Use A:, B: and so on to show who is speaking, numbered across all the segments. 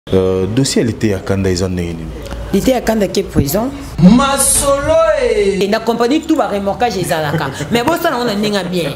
A: Euh, dossier ya liteya kanda eza ndenge nini?
B: Liteya kanda ke prison.
C: Masolo e.
B: Na compagnie tout ba remorquage ezalaka. Mais bosala yango na ndenge bien.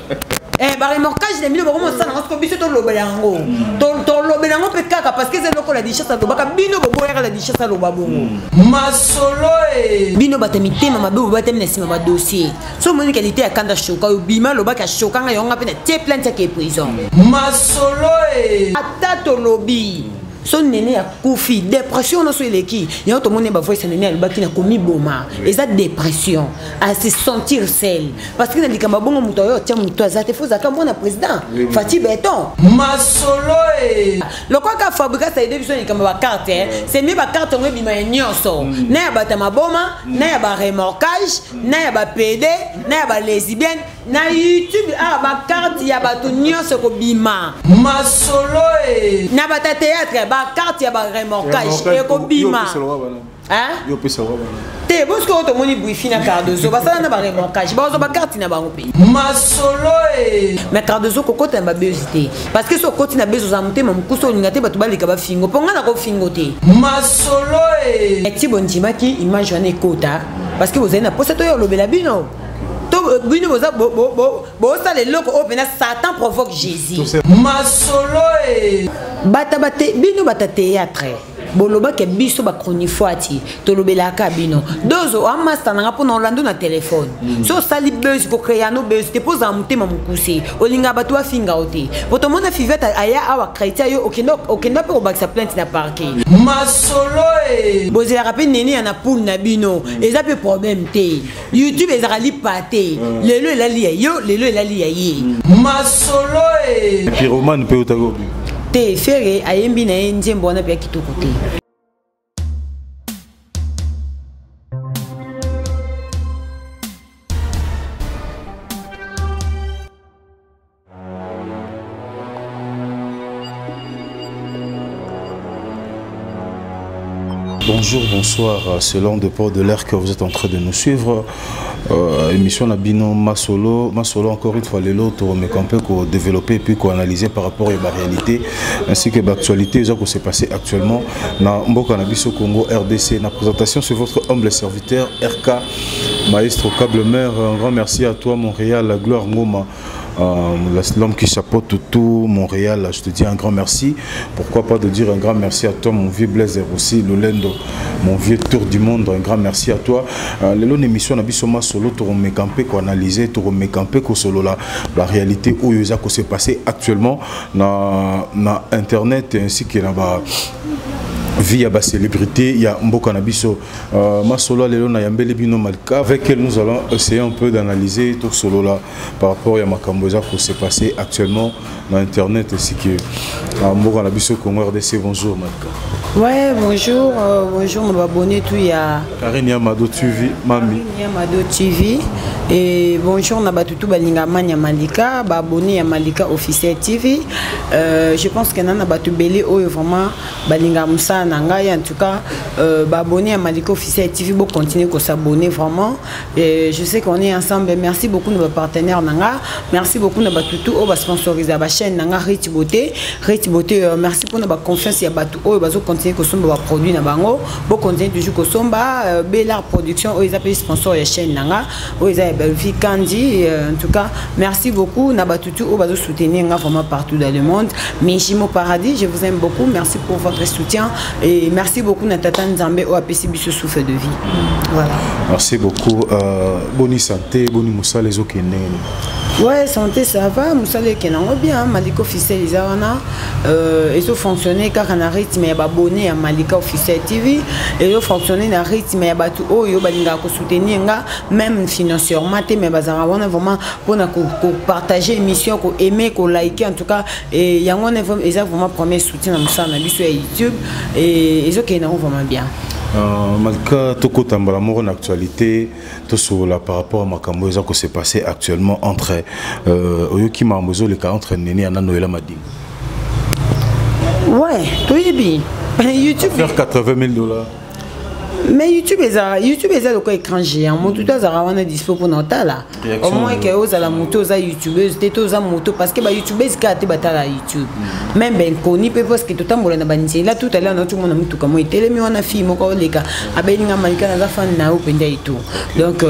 B: Eh, ba remorquage na bino bokomosala yango siko biso tolobela yango. Tolobela yango mpe kaka parce que eza eloko la duchesse alobaka bino boboyaka la duchesse aloba bongo.
C: Masolo e.
B: Bino bato ya mitema mabe bobatami na nsima ba dossier. So omoni ke liteya kanda shoka oyo bima alobaki ashoka nga yango nga mpe na tie plainte yake prison.
C: Masolo e.
B: Ata tolobi so nene akufi dépression wana so eleki yango tomoni ba voice ya nene alobaki na komiboma eza dépression à se sentir seul parce que na likambo bongo moto oyo atia moto aza te fo ozalaka mwana président Fatshi Beton.
C: Masolo e.
B: Lokola kaka Fabrigas aide biso na likambo ya bacarte, c'est mieux bacarte yango ebima ya nyonso na ya bato ya maboma na ya ba remorquage na ya ba pd na ya ba lesbienne na youtube awa bacarte ya bato nyonso ekobima.
C: Masolo e.
B: Na bato ya théâtre bacarte ya baremorquage ekobima. Te bosiko oyo tomoni Brifi na Cardozo basala na baremorquage bazwa bacarte na bango mpe.
C: Masolo e.
B: Mais Cardozo kokota na babezi te parce que so okoti na bezi oza motema mokusu olinga te bato baleka bafingo mpo ngai nakofingo te.
C: Masolo e.
B: Ti bondimaki image wana ekota parce que bozali na posa toyo olobela bino to bino boza bosala eloko oyo mpena Satan provoque Jésus.
C: Masolo e.
B: Bata bate bino bata théâtre bolobaki biso ba chronifuati tolobelaka bino dozo amasta nanga mpona olando na telefone so osali buzz kocrea no buzz te mpo ozala motema mokuse olingaka bato bafinga yo te po tomona Fivette aya awa chrétien yo okenda mpe kobakisa plainte na parquet.
C: Masolo e.
B: Bozelaka mpe nene ya na poule na bino eza mpe problème te. YouTube ezalaka lipa te lelo elali ya yo lelo elali ya ye.
C: Masolo e.
A: Pyromane mpe otaki obi
B: te Ferre ayembi na ye nzembo wana mpe ya kitoko te.
A: Bonjour, bonsoir, selon de port de l'air que vous êtes en train de nous suivre. Émission na bino Masolo, Masolo encore une fois lelo to mais qu'on peut ko développer et puis ko analyser par rapport à la réalité ainsi que l'actualité ça qui s'est passé actuellement na mboka na biso Congo RDC. Na présentation sur votre humble serviteur RK Maestro Câble Mer. Un grand merci à toi Montréal, Gloire Ngoma. L'homme qui chapeaute tout Montréal, je te dis un grand merci. Pourquoi pas de dire un grand merci à toi, mon vieux Blaise aussi, Lolendo, mon vieux tour du monde, un grand merci à toi. Lelo émission na biso Masolo, to remekampe ko analyser, to remekampe ko solo la, la réalité où ça ko se passer actuellement na, na internet ainsi que na ba vie ya ba célébrité ya mboka na biso. Masolo lelo na yambeli bino Malika avec elle nous allons essayer un peu d'analyser tout solo là par rapport à makambo eza ko se passer actuellement dans internet ainsi que mboka na biso Congo RDC. Bonjour Malika.
B: Ouais, bonjour, bonjour mon abonné tout ya
A: Karine Yamado TV, mami.
B: Karine Yamado TV et bonjour na batutu balinga manya Malika, ba abonné ya Malika officiel TV. Je pense que nana batu belé oyo vraiment balinga musala na ngai en tout cas, ba abonné ya Malika officiel TV bo continuer ko s'abonner vraiment. Et je sais qu'on est ensemble. Merci beaucoup nos partenaires nanga. Merci beaucoup na batutu oyo ba sponsoriser ba chaîne nanga Rich Beauté. Rich Beauté, merci pour na confiance ya batu oyo bazo continuer ko somba ba produit na bango. Bo continuer toujours ko somba, Bella Production oyo eza sponsor ya chaîne nanga. Oyo eza Bellevue Candy. En tout cas, merci beaucoup na batutu oyo bazo soutenir nga vraiment partout dans le monde. Mishimo Paradis, je vous aime beaucoup. Merci pour votre soutien et merci beaucoup na Tata Nzambe oyo apesi biso souffle de vie. Voilà.
A: Merci beaucoup. Boni santé, boni musala ezokende.
B: Ouais, santé ça va, musala ekende bien, Malika officiel eza wana, ezo fonctionner kaka na rythme ya ba abonné ya Malika officiel TV, ezo fonctionner na rythme ya batu oyo balingaka ko soutenir nga même financièrement te mais bazaka wana vraiment pona ko partager émission, ko aimer, ko liker en tout cas et yango wana eza vraiment premier soutien na musala na biso ya YouTube et ezokende nango vraiment bien.
A: Malika tokota mbala moko na actualité tosolola par rapport à makambo eza ko se passer actuellement entre oyoki makambo ezoleka entre Nene ya Noëlla Madinga.
B: Ouais, toyebi. YouTube
A: faire 80 000 $.
B: Mais YouTube ezalaka, YouTube eza lokola écran géant. Motu to azalaka wana dispo mpona otala. Au moins ke ozala motu oza youtubeuse te, to oza moto, parce que bayoutubeuse kaka te batala YouTube, même bainconnus mpe, parce que totambola na banzela. Tout à l'heure nauti komona motuka mo etelemi wana, fille moko oleka, abelinga: "Malika, naza fan na yo mpenza." Et tout. Donc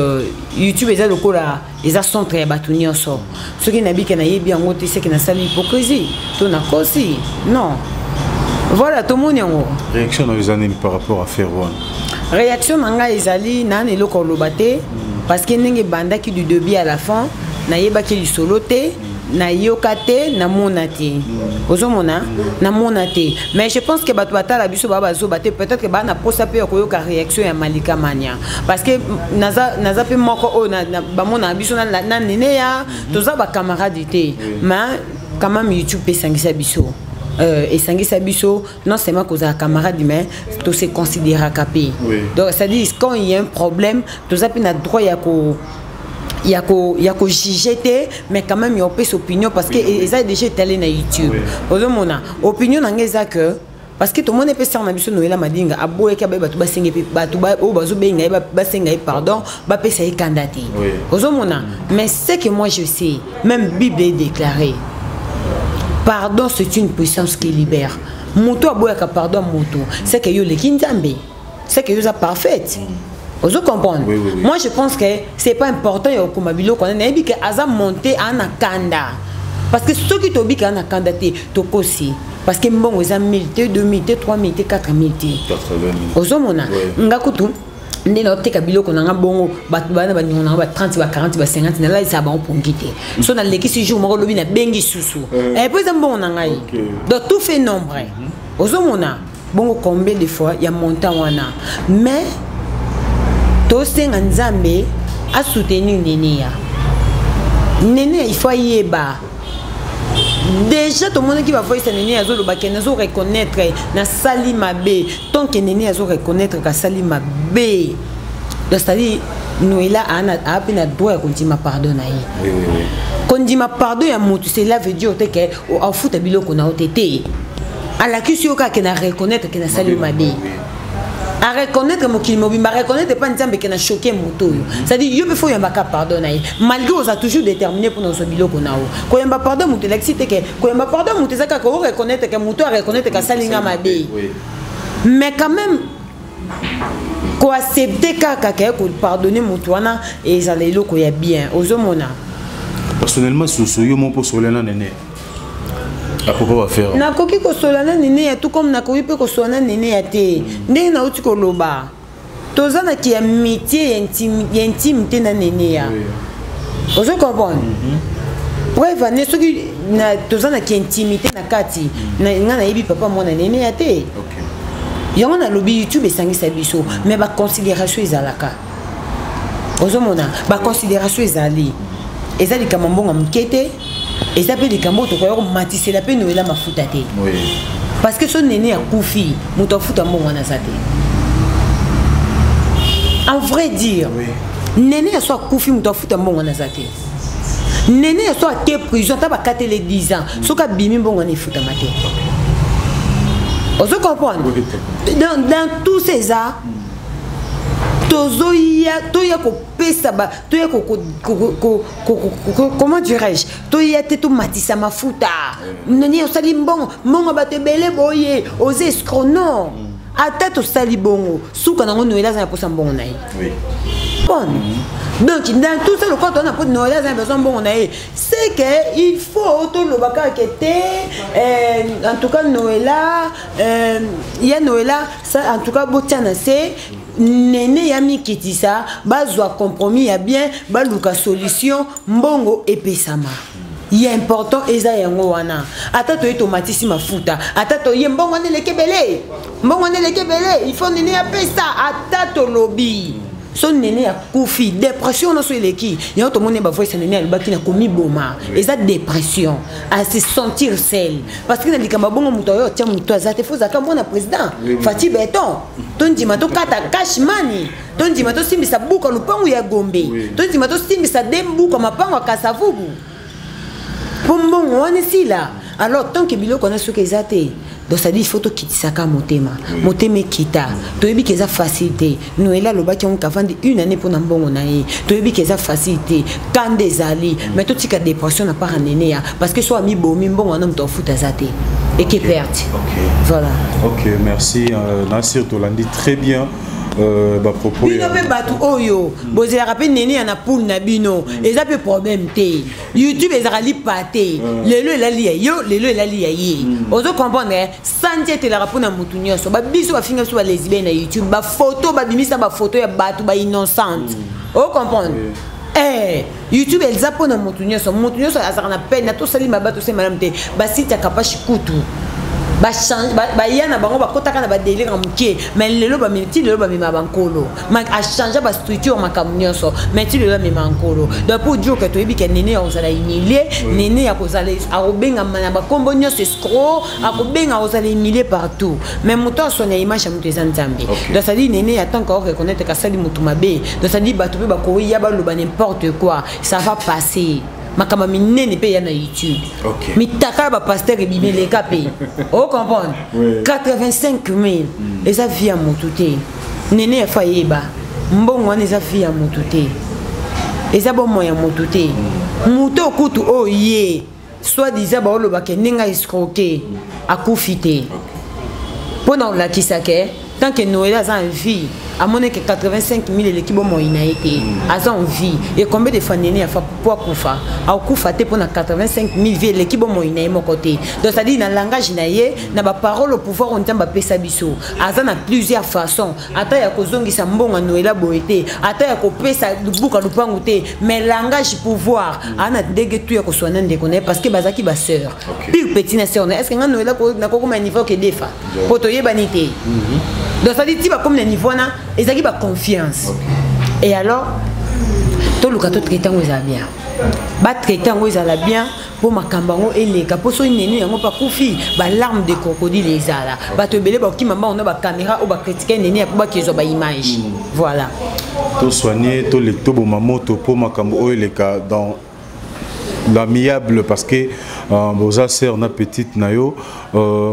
B: YouTube eza lokola eza centre ya bato nyonso. Soki nabika nayebi yango te, seke nasali hypocrisie to nakosi. Non, voilà, tomoni yango.
A: Réaction na yo eza nini par rapport à affaire wana?
B: Réaction na ngai ezali nana eloko oloba te, parce que ndenge ebandaki du début à la fin, nayebaki lisolo te, nayoka te, namona te. Ozomona, namona te, mais je pense que bato batala biso baa bazoba te. Peut-être que baa na posa mpe ya koyoka réaction ya Malika Mania, parce que naza mpe moko oyo bamonaka biso na nene ya toza bacamarade te, mais quand même YouTube mpe esangisa biso, esangisa biso non seulement kozala camarade, mais tose considéraka mpe. Donc c'est à dire, quand il y a un problème, toza mpe na droit ya kojuger te, mais quand même ya opesa opinion, parce que eza déjà étalé na YouTube. Ozomona, opinion na ngai eza que, parce que tomoni mpe sœur na biso Noela Madinga aboyaki, abaye bato basenge mpe bato oyo bazobenga ye, basenga ye pardon, bapesa ye kanda te. Ozomona, mais ce que moi je sais, même Bible est déclaré: pardon, c'est une puissance qui libère. Moto aboyaka pardon ya moto, c'est que yo oleki Nzambe, c'est que yo oza parfaite. Ozo comprendre?
A: Oui.
B: Moi, je pense que c'est pas important ya kokoma biloko wana. Nayebi ke aza monté, aa na kanda, parce que soki tobika na kanda te, tokosi, parce que mbongo eza 1000 te, 2000 te, 3000 te, 4000 te.
A: 80 000.
B: Ozomona, nga kutu nde naoteka biloko na nga bongo, bato bana baningo na nga ba 30, ba 40, ba 50, nalalisaka bango pongi te. So nalekisi jour moko, lobi nabengi susu. Po eza mbongo na ngai. Donc tout fait nombre. Ozomona bongo combien de fois ya montant wana, mais tosenga Nzambe asoutenir nene ya nene. Il faut ayeba déjà, tomonaki bavoice ya nene azoloba ke nazo reconnaître nasali mabe. Tant que nene azo reconnaître kasali mabe, donc c'est-à-dire Noela aa mpe na droit ya kondima pardon na ye.
A: Oui, oui, oui.
B: Kondima pardon ya motu, cela veut dire te ke afuta biloko na yo te. Te, alakisi yo kaka ke na reconnaître ke nasali yo mabe. Areconnaître mokili mobimba, areconnaître epa Nzambe ke na choqué moto oyo. C'est-à-dire yo mpe faut oyambaka pardon na ye, malgré oza toujours déterminé mpona ozwa biloko na yo. Koyamba pardon moto elakisi te ke koyamba pardon moto eza kaka oreconnaître ke moto areconnaître ke asali nga mabe. Mais quand même koaccepte kaka ke kopardonne moto wana ezala eloko ya bien. Ozomona.
A: Personnellement, susu yo moko osola na nene à propos affaire?
B: Nakoki kosola na nene ya tout comme nakoki mpe kosola na nene ya te. Ndenge nauti koloba, toza na ki ya métier ya intime te na nene ya. Ozo comprendre? Preuve ane, soki toza na ki intimité na kati nga nayebi papa mwana nene ya te. Yango nalobi, YouTube esangisa biso, mais baconsidération ezalaka. Ozomona, baconsidération ezali, eza likambo mbongo moke te, eza mpe likambo oyo tokoya komatisela mpe Noela mafuta te. Parce que so nene akufi, moto afuta mbongo wana aza te, en vrai dire. Nene ya so akufi, moto afuta mbongo wana aza te. Nene ya so ake prison, ata bakatele 10 ans, soki abimi, mbongo wana efutama te. Ozo comprendre?
A: Oui.
B: Dans tous ces arts, tozoya, toya kopesa ba, toya comment dirais-je, toya te tomatisa mafuta. Nani osali mbongo, mbongo bato ebele boye, oza escroc. Non, ata tosali bongo, suka nango Noela aza na posa mbongo na ye. Bon, donc dans tout ça, lokola toza na po Noela aza na besoin mbongo na ye, c'est que il faut toloba kaka ke te, en tout cas Noela, ya Noela ça, en tout cas botia na se nene ya mikitisa, bazwa compromis ya bien, baluka solution, mbongo epesama. Ya important eza yango wana. Ata toye tomatisi mafuta, ata toye mbongo wana eleki ebele, mbongo wana eleki ebele, il faut nene apesa. Ata tolobi so nene akufi, dépression nyonso eleki yango. Tomoni bavoice nene alobaki na komiboma, eza dépression, à se sentir seul, parce que na likambo bongo moto oyo otia moto aza te. Fo ozalaka mwana président Fati Beton, tondima tokata cash mani, tondima tosimbisa buka lupangu ya Gombe, tondima tosimbisa de mbuka mapango ya Kasavubu mpo mbongo wana esila. Alors tant que biloko wana soki eza te, Donc ça dit il faut tokitisaka motema, motema ekita. Toyebi ke eza facile te. Noela alobaki yango, kavandi une année mpona mbongo na ye. Toyebi ke eza facile te, kanda ezali, mais totika dépression na part ya nene ya, parce que so amibomi, mbongo wana moto afuta aza te, eke perte. Voilà.
A: Ok, merci Nasir, tolandi très bien bapropos.
B: Bino mpe bato oyo bozelaka mpe nene ya na poule na bino, eza mpe problème te. YouTube ezalaka lipa te. Lelo elali ya yo, lelo elali ya ye. Ozo comprendre? Santi etelaka mpona motu nyonso. Babiso bafinga biso balesbienne na YouTube, bafoto babimisa, bafoto ya bato bainnocente. O comprendre? YouTube eza mpona motu nyonso. Motu nyonso azalaka na peine. Tosali mabe, tosali malamu te. Basite ya Kapashi kutu baya na bango, bakotaka na badélire ya moke, mais lelo ti lelo bamema bankolo. Achange bastructure, makambo nyonso, mais ti lelo amema nkolo. Donc pour dire que toyebi ke nene ya kozala humilie, nene ya kozala akobengama na bakombo nyonso, escroc, akobenga, kozala humilie partout, mais moto aswanya image ya moto eza Nzambe. Donc c'est-à-dire nene ya tant qu'aoreconnaître kasali moto mabe, donc c'est-à-dire bato mpe bakoya baloba n'importe quoi, ça va passer. Makambo minene mpe ya na YouTube, mitaka ya bapasteur ebimi, eleka mpe. Ocomprendre? 85 000 eza vie ya motu te. Nene ya fa yeba mbongo wana eza vie ya motu te, eza bomoi ya motu te. Motu okutu oyo ye soit disant baolobaka ndenge aescroquer, akufi te. Mpo na kolakisa ke tant que Noël aza en vie, amoni ke 85 000 eleki bomoi na ye te. Aza en vie. Et combien de fois nene afa po akufa, akufa te mpo na 85 000 vie eleki bomoi na ye moko te. Donc c'est-à-dire na langage na ye, na baparole au pouvoir oyo Nzambe apesa biso, aza na plusieurs façons, ata ya kozongisa mbongo ya Noela boye te, ata ya kopesa buka lupangu te, mais langage pouvoir aza na ndenge tu ya koswana ndeko na ye, parce que bazalaki basœur, pire petit na sœur na. Est ce que nga Noela nakokoma niveau ke defa po toyebani te? Donc c'est-à-dire ti bakomi na niveau wana, ezalaki baconfiance. Et alors toluka totraite yango ezala bien, batraite yango ezala bien, mpo makambo yango eleka. Mpo soki nene yango mpe akufi, balarme de crocodile ezala, bato ebele bakokima mbango na bacaméra oyo bacritiquer nene ya mpo bakezwa baimage. Voilà.
A: Tosoigne, toboma moto mpo makambo oyo eleka dans l'amiable, parce que boza sœur na petite na yo.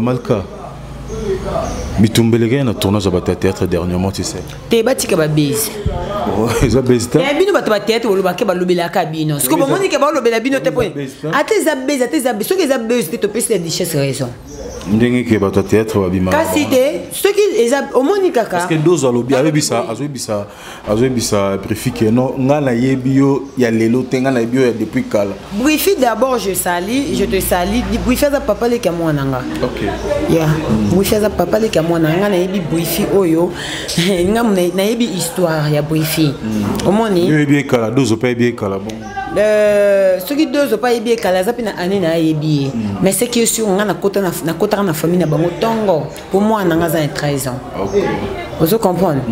A: Malka, bitumba elekaki na tournage ya bato ya théâtre dernièrement, tu sais?
B: Te, batika babese.
A: Eza base te.
B: Bino bato bathéâtre bolobake, balobelaka bino. Soki bomoni ke balobela bino te, po ata eza base, ata eza, soki eza base te, topesi la Duchesse raison.
A: Ndenge ke bato ya théâtre babima.
B: Kasi te, soki eza omoni kaka.
A: Parce que dozo alobi, azoyebisa, azoyebisa, azoyebisa Brifi ke non, nga nayebi yo ya lelo te, nga nayebi yo ya depuis kala.
B: Brifi, d'abord je sali, je te sali. Brifi aza papa leki ya mwana nga. Yeah, Brifi aza papa leki ya mwana nga. Nayebi Brifi oyo, nga nayebi histoire ya Brifi, omoni?
A: Yo yebi ekala, dozo mpe ayebi ekala bon.
B: Soki dozo mpe ayebi ekala, aza mpe na année na ayebi ye, mais ce qui est sûr, nga nakotaka na famille na bango ntongo, mpo mwana nga aza na 13 ans. Ozo comprendre?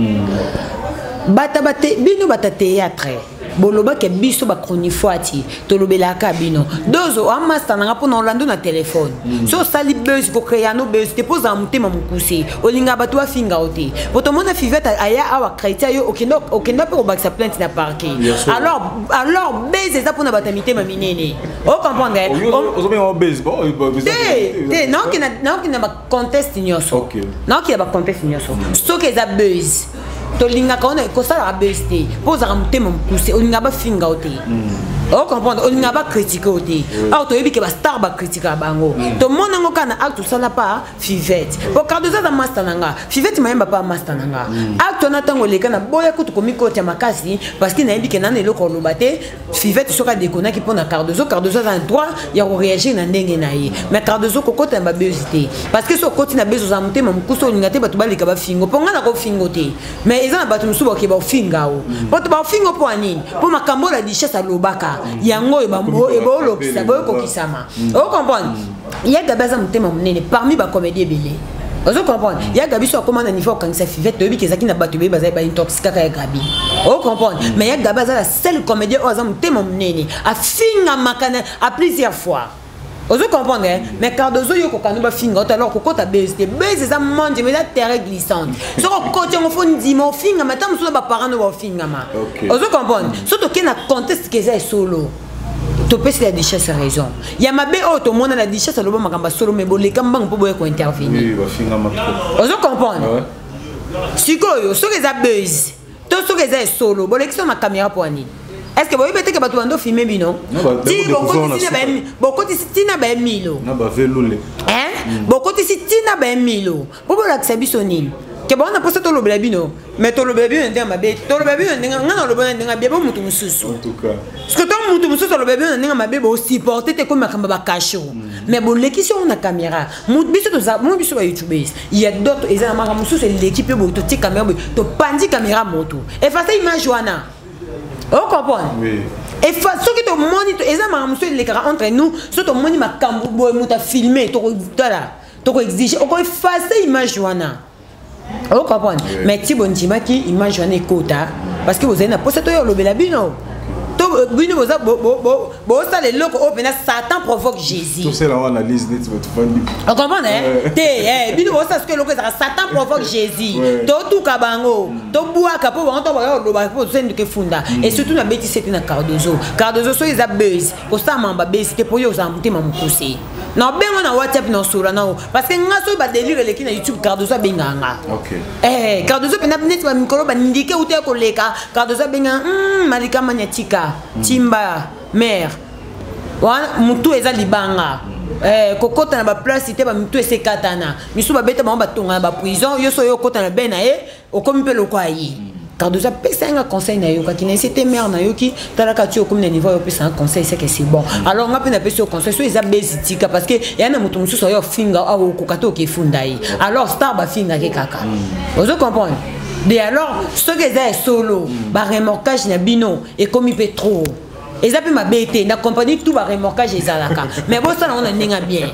B: Bata bate bino bata théâtre bolobaki biso bachronifoati, tolobelaka bino. Dozo amasta nanga mpona olando na telefone. So osali buzz, kocréer no buzz te, mpo ozala motema mokuse, olingaka bato bafinga yo te. Po tomona Fivete aya awa, chrétien, yo okenda mpe kobakisa plainte na parquet. Alors buzz eza mpona bato ya mitema minene, ocomprendre?
A: Ozobenga buzz?
B: Te te, naokende na bacontexte nyonso, naokende na bacontexte nyonso. Soki eza buzz, tolingaka wana kosalaka buzz te, mpo ozalaka motema mokuse, olingaka bafinga yo te, ocomprendre? Olingaka bacritiquer yo te. Awa toyebi ke bastar bacritiquaka bango. Tomona yango kaka na acte osala pa Fivete, po Cardozo aza master na nga, Fivete Mayemba pa master na nga. Acte wana ntango eleka na boya kutu komikota makasi, parce que nayebi ke nana eloko oloba te. Fivete soki adekonaki mpo na Cardozo, Cardozo aza na droit ya koréagir na ndenge na ye. Mais Cardozo kokota na babuzz te, parce que so okoti na buzz, ozala motema mokuse, olinga te bato baleka bafingo. Mpo nga nakofingo te, mais eza na bato mosusu baoke baofinga o po to baofingo. Mpo ya nini? Mpo makambo oyo la Duchesse alobaka yango oyo boyokokisama, ocomprendre? Ya Gabi aza motema monene parmi bacomédie ebele, ozo comprendre? Ya Gabi so akóma na niveau okangisa Fivete, toyebi ke ezalaki na bato ebele bazali baintoxikaka ya Gabi, o comprendre? Mais ya Gabi aza la seule comédien oyo aza motema monene, afingamaka à plusieurs fois, ozo comprendre, hein? Mais Cardozo, yo kokanda bafinga oto, alors kokota buzz te. Buzz eza monde, mais eza terrain glissante. Soki okoti yango, fo ndima ofingama, ata mosusu na baparent no baofingama. Ozo comprendre? So tokei na contexte ke eza esolo. Topesi la Duchesse raison ya mabe oyo tomona. La Duchesse aloba makambo ya solo, me boleka mbango mpo boya kointervenir. Ozo comprendre? Sikoyo soki eza buzz to soki eza esolo, bolekisi na caméra mpo ya nini? Est ce que boyebi ete ke bato bando filme bino ti bokotisi ntina baemilo, bokotisi ntina baemilo mpo bolakisa biso nini? Ke bango na mposa tolobela bino, mais tolobela bino na ndenge mabe, tolobela bino na ndenge nga naloba na ndenge bie bo motu mosusu, parce que to motu mosusu alobela bino na ndenge mabe, bosupporte te. Komi makambo bakasho, mais bolekisi yango na caméra. Biso toza mo biso bayoutubers ya d'autres, eza na makambo mosusu eleki mpe boye, totie caméra boye, topandi caméra, moto efface image wana, ocomprendre? Efa soki tomoni eza makambo mosusu elekaka entre nous, so tomoni makambo boye, moto afilme, tokotala, tokoexige okoefface image wana, ocomprendre? Mais ti bondimaki image wana ekota parce que bozali na posa toyo olobela bino to bino boza bosala eloko oyo mpena Satan provoque Jésus. Ocomprendre te? Bino bosala soki eloko ezalaka Satan provoque Jésus, totuka bango, tobwaka mpo bango to baya koloba mpo tosenduka efunda. Et surtout nabetisi ete na Cardozo. Cardozo, soki eza buzz, kosala mamba buzz te mpo yo ozala motema mokuse. Na obengo na WhatsApp, na osola nao, parce que nga soki badélire eleki na YouTube, Cardozo abengaka nga. Cardozo mpena neti bamikolo bandike uta ya koleka, Cardozo abengaka: "Malika Mania, tika timba mare wana, mutu eza libanga, kokɔta na baplace te, bamitu esekatana misu, babeta bango, batonga na baprison. Yo so oyo okɔta na be na ye, okomi mpe lokwa ye." Cardozo apesa nga conseil, nayokaki na ese te. Mare, nayoki, talaka ti okomi na niveau oyo opesanga conseil, c'est que c'est bon. Alors nga mpe napesi yo conseil: so eza buzz, tika, parce que eya na moto mosusu ayo ofinga awa, okoka te, okefunda ye. Alors star bafingaki kaka, ozo comprendre? De alors soki eza ya solo, baremorquage na bino ekomi mpe trop. Eza mpe mabe te, na compagnie tout baremorquage ezalaka, mais bosala yango na ndenge ya bien.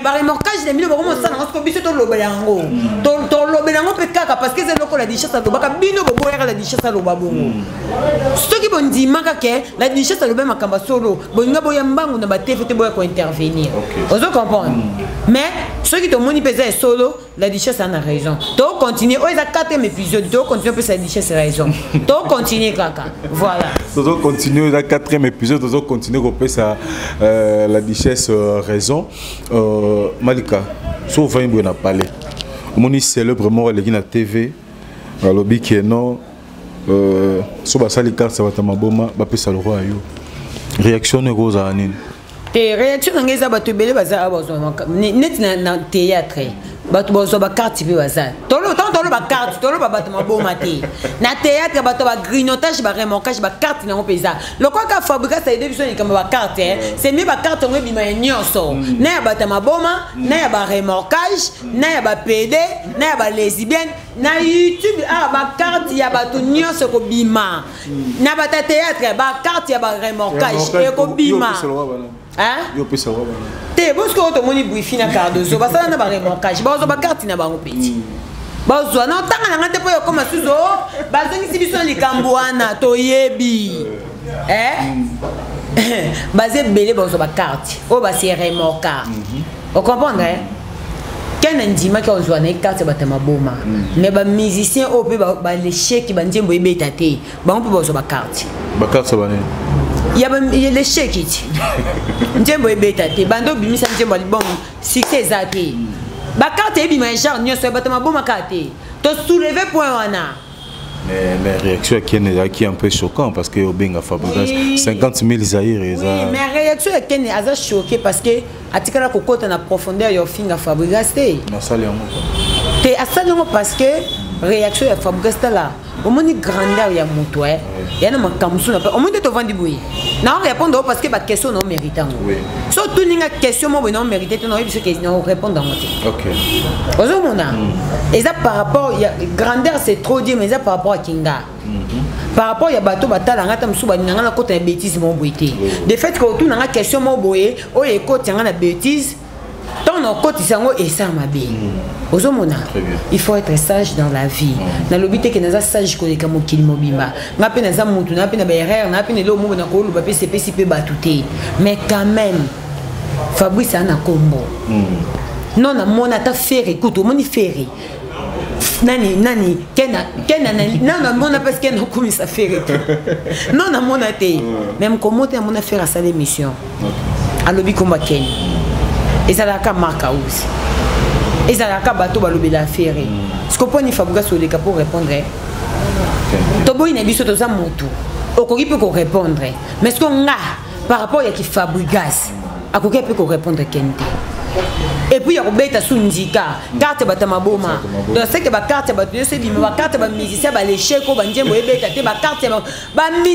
B: Baremorquage na bino bakomosala yango siko, biso tolobela yango, tolobela yango mpe kaka parce que eza eloko la Duchesse alobaka. Bino boboyaka la Duchesse aloba bongo. Soki bondimaka ke la Duchesse aloba makambo ya solo, bolinga boya mbangu na batefe te, boya kointervenir, ozo comprendre? Mais soki tomoni mpe eza ya solo, la Duchesse a na raison, tokontinue. Oyo eza quatrième épisode, tokontinue opesa la Duchesse raison, tokontinue kaka, voilà.
A: Tozocontinue, eza quatrième épisode, tozocontinue kopesa la Duchesse raison. Malika, so ovandi boye na palais, omoni célèbre moko aleki na TV, alobi ke non, so basali carte ya bato ya maboma, bapesa lokwa ya yo, réaction no ekozala nini?
B: Te, réaction na ngai eza bato ebele baza awa, bazwa neti na théâtre, bato bazwa bacarte mpe baza. Ntango toloba carte, toloba bato maboma te. Na théâtre, bato bagrignotage, baremorquage, bacarte nango mpe eza lokola kaka Fabrikas aide biso na likambo bacarte. C'est mieux bacarte yango ebima ya nyonso, na ya bato ya maboma, na ya baremorquage, na ya bapédé, na ya balesbienne. Na YouTube awa, bacarte ya bato nyonso ekobima. Na bato ya théâtre, bacarte ya baremorquage ekobima te. Bosiko oyo tomoni Brifi na Cardozo basala na baremorquage, bazwa bacarte na bango peti, bazwa na ntanga na nga te mpo ekoma susu bazongisi biso na likambo wana. Toyebi baza ebele, bazwa bacarte oyo basi remorquer, ocomprendre? Ken na ndimaki ozwa na ye carte ya bato ya maboma, mais bamusicien oyo mpe balesheki, banzembo ebeta te, bango mpe bazwa bacarte.
A: Bacarte banini?
B: Ya lesheki ti nzembo ebeta te, bando obimisa nzembo album, succès eza te, bacarte ebima ya genre nyonso, ya bato maboma kaka te. Tosouleve point wana.
A: Mais réaction ya Ken ezalaki un peu choquant parce que obenga Fabregas, oui. 50 000 zaire eza.
B: Oui, mais réaction ya Ken aza choqué parce que atikala kokota na profondeur ya ofinga Fabregas te.
A: Nasali yango.
B: Te, asali yango parce que réaction ya Fabregas, tala, omoni grandeur ya moto ya na makambo mosusu na omoni te. Tovandi boye na répondre o parce que baquestion na omérite yango. So otuninga question mo boye na omérite te, naoyebi soki na orépondre yango te. Ozomona eza par rapport ya grandeur, c'est trop dire, mais eza par rapport à kinga, par rapport ya bato batalanga, ata mosusu balinganga nakota na bêtise mo boye te. De fait que otunanga question mo boye oyo ekoti yanga na bêtise, ntango na okotisa yango, esala mabe. Ozomona, il faut être sage dans la vie. Nalobi te ke naza sage koleka mokili mobimba. Nga mpe naza mutu, na mpe na baerreur, na mpe na eloko moko nakoloba mpe sepesi mpe bato te. Mais quand même Fabrice aa na kombo non, namona ata Ferre. Écoute, omoni Ferre, Nani nani kena kena nano amona parce que nakumisa Ferre te. Non, namona te. Même komo te namona Ferre asala émission. Alobi komba Ken. Ezalaka Mark House. Ezalaka bato balobela Ferre. Siko poni Fabregas oleka pour répondre. Toboyi na biso toza motu. Okoki mpe korépondre. Mais siko nga par rapport ya ki Fabregas akoki mpe korépondre Ken te. Et puis ya kobeta su ndika carte bato ya maboma. Donc c'est que bacarte ya bato nyonso ebima, bacarte ya bamusicien balechec oyo banzembo ebeta te, bacarte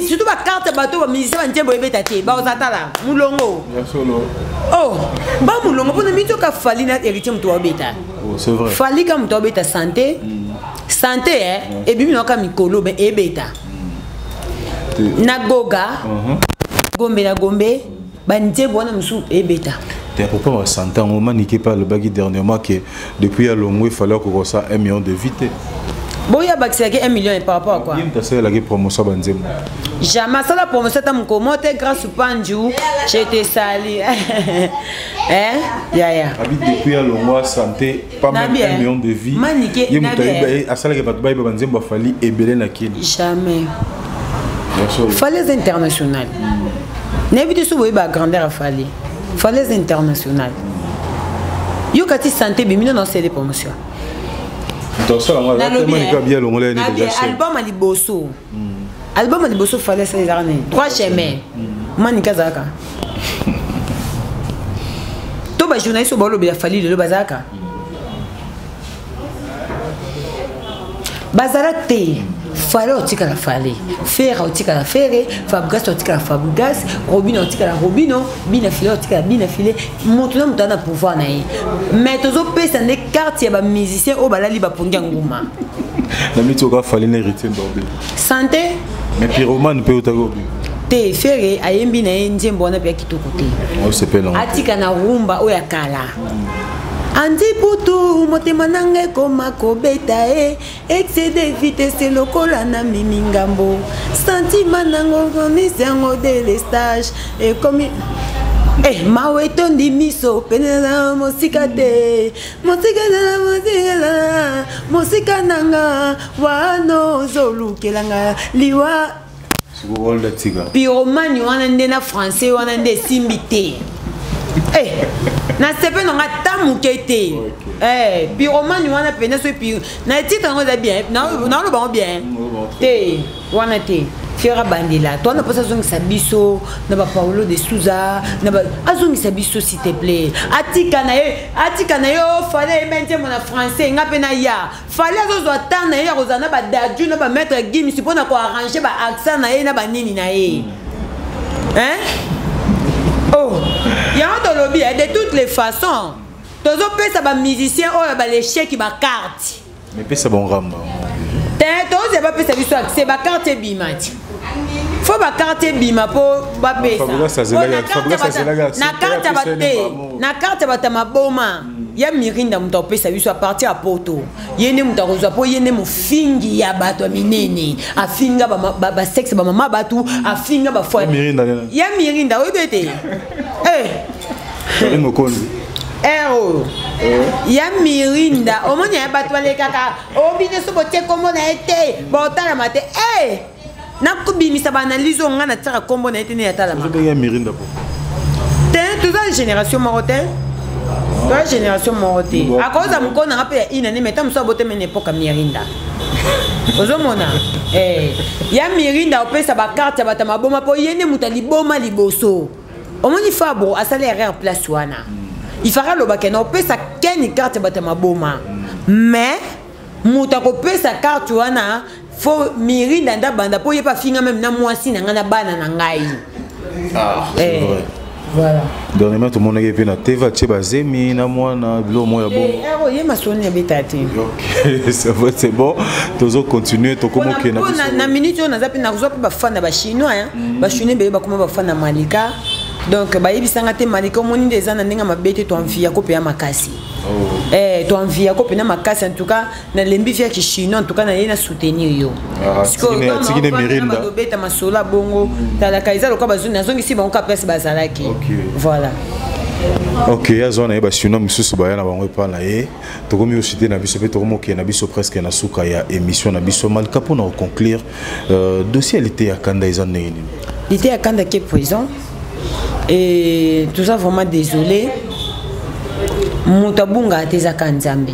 B: surtout bacarte ya bato bamusicien banzembo ebeta te, baoza tala molongo. Oh, ba molongo mpona mitoka Fally na Héritier moto babeta. Fally ka moto abeta santé. Santé eh ebimi na mikolo me ebeta. Na goga gombe na gombe banzembo wana mosusu ebeta.
A: À propos de santé, on m'a niqué par le bagui dernièrement que depuis à Longo, il fallait qu'on ça 1 million de vies.
B: Bon, il y a 1 million et par rapport à quoi?
A: Il y a la promotion banzembo.
B: Jamais ça la promotion tam komote grâce au Panju, je te salue. Hein? Ya ya.
A: Habite depuis à Longo santé pas même 1 million de vies.
B: Maniké
A: il y a à ça que bato ba banzembo fali ebele na kini.
B: Jamais. Fallait international. N'évite sous ba grandeur à Fally. Falaise internationale. Yo kati santé bimino non c'est les promotions.
A: Donc ça on va
B: album ali bosso. Album ali bosso falaise les arnes. Trois chemins. Manika zaka. To ba journaliste ba lobi ya Fally lelo bazaka. Bazala te. Fally otika la Fally, Ferre otika la Ferre, Fabregas otika la Fabregas, Robino otika la Robino, Bina Filé otika la Bina Filé, moto na moto na pouvoir na ye. Mais tozo pesa ne carte ya ba musicien oyo balali ba pongi nguma.
A: Na miti oka Fally na héritier ndorbe.
B: Santé?
A: Mais pyromane pe otako bi.
B: Te Ferre ayembi na ye nzembo wana pe ya kitoko te.
A: Oh c'est pe long.
B: Atika na rumba oyo ya kala. Andi putu motema nanga ekoma kobeta e excès de vitesse lokola na mimi ngambo sentiment nango komisi yango délestage ekomi mawe etondi miso pene na mosika te mosika na mosika na mosika nanga wana ozolukelanga liwa pyromane wana nde na français wana nde esimbi te. Na sepe nanga ta moke te. Pyromane wana pene so py na titre yango eza bien, na oloba yango bien te wana te. Fiera bandela toi na posa azongisa biso na ba Paulo de Souza na ba azongisa biso s'il te plaît. Atika na ye, atika na yo fallait yemba nzembo na français nga pe na ya. Fallait azozwa temps na ye ya kozala na ba Dadju na ba maître Gims mpona ko arranger ba accent na ye na ba nini na ye. Hein? Oh, yango tolobi de toutes les façons tozopesa ba musicien oyo ba l'échec ba carte.
A: Mais pesa bon ramba.
B: Te toze ba pesa biso accès ba carte bima ti. Faut ba carte bima po ba pesa. Na carte ba te, na carte ba ta maboma. Ya mirinda muto pesa biso à partir à Porto. Yene muto kozwa po yene mofingi ya bato minene. Afinga ba ba sexe ba mama batu, afinga ba foi.
A: Ya mirinda.
B: Ya mirinda oyebete. Eh.
A: Karine Mokonzi.
B: Ero. Ya mirinda omoni ya bato balekaka obino so botie kombo na ye te botala mate eh nakobimisa ba analyse oyo nga natiaka kombo na ye te ne ya tala maka.
A: Ya mirinda po.
B: Te toza génération moko te. Toza génération moko te. Akoza mokolo nanga mpe ya ina ne mais ta mosusu abotami na époque ya mirinda. Ozomona ya mirinda opesa ba carte ya bato ya maboma po ye nde moto ya liboma liboso. Omoni Fabro asala erreur place wana. Il fera lobaka na opesa ken carte bato ya maboma. Mais moto akopesa carte wana fo mirinda nda banda po ye pa finga même na mwasi na nga na bana na ngai.
A: Ah, c'est vrai.
B: Voilà.
A: Dernièrement tout le monde a fait na teva tche bazemi na mwana bilo moya bon.
B: Eh oh ye masoni abeta te.
A: OK, ça va c'est bon. Tozo continuer to komo ke na.
B: Na minute on a na zo ba fan ba chinois hein. Ba chinois be ba koma ba fan na Malika. Donc ba yebisanga te Malika omoni nde eza na ndenge mabete to envie ya kopea makasi. Eh to envie ya kopena makasi en tout cas na lembi via ki chinois en tout cas na ye na soutenir yo.
A: Tikine mirinda.
B: Beta masola bongo talaka eza lokola bazoni nazongisi bango ka place bazalaki. Voilà.
A: Ok, azwa na ye basino misusu baya na bango epa na ye. Tokomi osite na biso mpe tokomi okende na biso presque na suka ya émission na biso. Malika, mpona koconclure, dossier ya Liteya Kanda eza ndenge nini?
B: Liteya Kanda qui est prison et tout ça, vraiment désolé, moto abungaka te, ezaka Nzambe.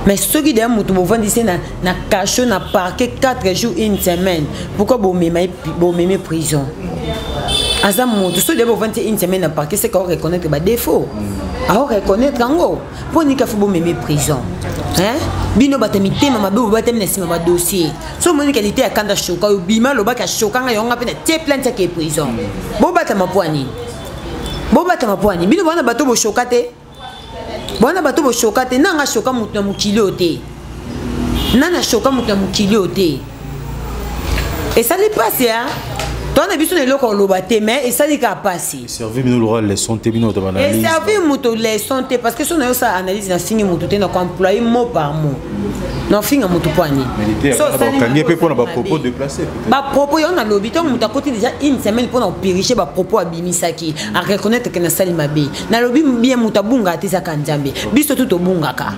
B: Mais soki deya moto bovandisi na cachot, na parquet 4 jours, une semaine, pourquoi bomemi prison? Aza moto. Soki deya bovandisi une semaine na parquet, c'est aoreconnaître badéfaut, aoreconnaître yango. Mpo nika fo bomemi prison, hein? Bino bato ya mitema mabe, bobatami na nsima badossier. So omoni qualité ya Kanda shoka oyo bima, alobaki ashokanga yango, nga mpe na tie plainte yake prison. Bobatama mpo ya nini? Bobatama mpo ya nini? Bino bwana bato boshoka te, bwana bato boshoka te. Nanga shoka moto na mokili oyo te, nani ashoka moto na mokili oyo te? Esali mpasi ya toa na biso na eloko oloba te, mais esali kaka mpasi.
A: Servi bino lokola leçon te, bino bato
B: baanalyse? Eservi moto leçon te, parce que so nayo osala analyse, nafingi moto te, nakoemploye mot par mot, nafinga moto mpo anini?
A: Bakangi mpe mpona bapropos déplacé.
B: Bapropos yo nalobi, ntango moto akoti déjà une semaine mpona kopiriche bapropos abimisaki, areconnaître ke nasali mabe. Nalobi bien, moto abungaka te, ezaka Nzambe. Biso tu tobungaka,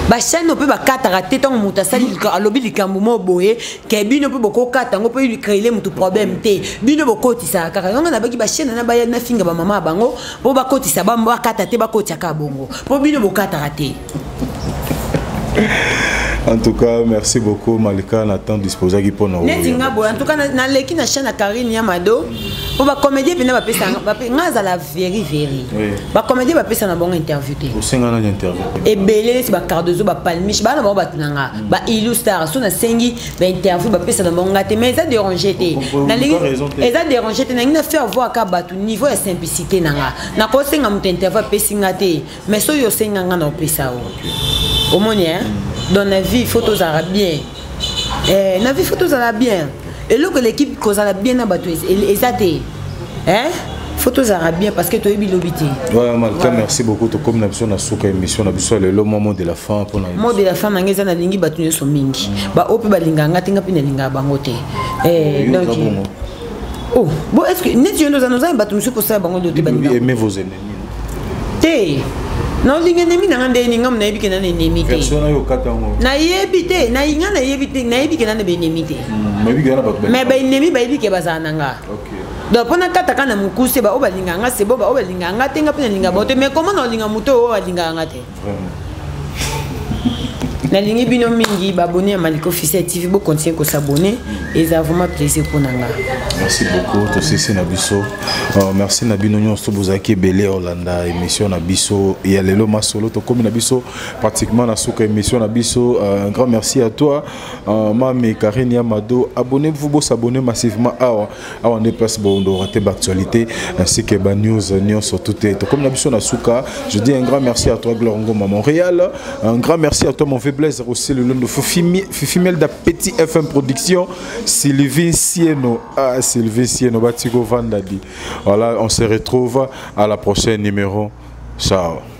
B: bachaîne mpe bakataka te. Ntango moto asali, alobi likambo mo boye ke bino mpe bokokata yango mpe créele moto problème te, bino bokotisaka kaka yango. Nabaki bachaîne na baya nafinga bamama ya bango mpo bakotisa, bakata te, bakotiaka bongo mpo bino bokataka te.
A: En tout cas, merci beaucoup, Malika, Nathan disposaki mpona.
B: Neti nga boye, en tout cas naleki na chaîne ya Karine ya Mado mpo bacomédien mpena bapesa nga, azala veri veri, bacomédien bapesa na bango interview te.
A: Osenga nani interview?
B: Ebele, neti bacardozo, bapalmiche, bana bango, bato na nga baillustar. So nasengi bainterview, bapesa na bango nga te, mais eza dérange te, eza dérange te. Nalingi na faire voir ka bato niveau ya simplicité na nga. Nakosenga moto interview, apesi nga te, mais soki osenga nga, na opesa o omoni, hein? Dans la vie, il faut tozala bien. Na vie, faut tozala bien. Eloko eleki kozala bien na bato eza te, hein? Faut tozala bien parce que toyebi lobi te.
A: Ouais, Malika, merci beaucoup. Tokomi na biso na suka émission na biso lelo. Mwa mot de la fin mpona.
B: Mot de la fin na ngai eza: nalingi bato nyonso mingi, baoyo mpe balingaka nga te, nga mpe nalingaka bango te. Donc oh bon, est ce que neti yo nde oza noza bato mosusu kosala bango te?
A: Balingaka, aimez vos ennemis.
B: Te, naolinga ennemi na nga ndeni? Nga nayebi ke nana ennemi te. Nayebi te, nga nayebi te, nayebi ke nana baennemi te, mais baennemi bayebi ke bazala na nga. Donc mpo nakataka na mokuse, baoyo balingaka nga sebo, baoyo balingaka nga te, nga mpe nalinga bango te. Mais comment naolinga moto oyo alingaka nga te? Nalingi bino mingi, baabonné ya Malika Officiel TV, bocontinue kos'abonner, eza vraiment plaisir mpo na nga.
A: Merci beaucoup. Tosisi na biso. Merci na bino nyonso bozalaki ebele olanda émission na biso ya lelo Masolo. Tokomi na biso pratiquement na suka émission na biso. Un grand merci à toi, Mami Karine Yamado. Abonnez-vous, bos'abonner massivement awa awa nde place bondo rater l'actualité ainsi que ba news nyonso tout. Tokomi na biso na suka. Je dis un grand merci à toi, Glor Ngoma Montréal. Un grand merci à toi, mon faiblesse aussi, le de Fifi Melda, Petit FM Production, Sylvie Sieno. Ah, Sylvie Sieno Batiko Vandadi. Voilà, on se retrouve à la prochaine numéro. Ciao.